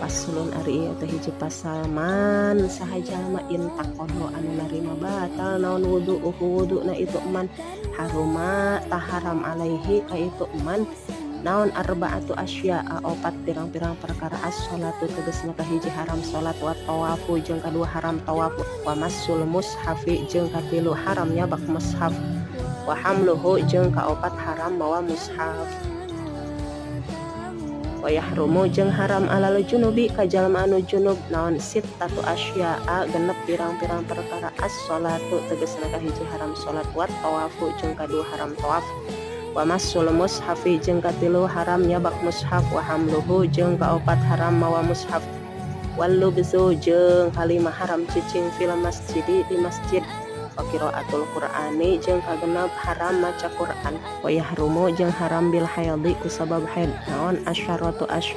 Faslun, ari ieu teh hiji pasal. Man, saha jalma, intaqadha, anu narima batal naon wudu'uhu, wuduna itu man, haruma, tah haram, alaihi, ka itu man, naon arba'atu asya'a, opat pirang-pirang perkara. As-sholatu, tegesna kahiji haram salat, wa tawafu, jeung kadua haram tawaf, wa massul mushafi, jeung katilu haram nyabak mushaf, wa hamluhu, jeung kaopat haram mawa mushaf. Wa yahrumu, jeung haram, alal junubi, ka jalma anu junub, naon sittatu asya'a, genep pirang-pirang perkara. As-sholatu, tegesna kahiji haram salat, wa tawafu, jeung kadua haram tawaf, wa massul mushafi, jeung katilu haram nyabak mushaf, wa hamluhu, jeung kaopat haram mawa mushaf, wal lubsu, jeung kalima haram cicing, fil masjidi, di masjid, wa qiraatul qur'ani, jeung kagenep haram maca Qur'an. Wa yahrumu, jeung haram, bil haidhi, kusabab haid, naon asyaratu asya.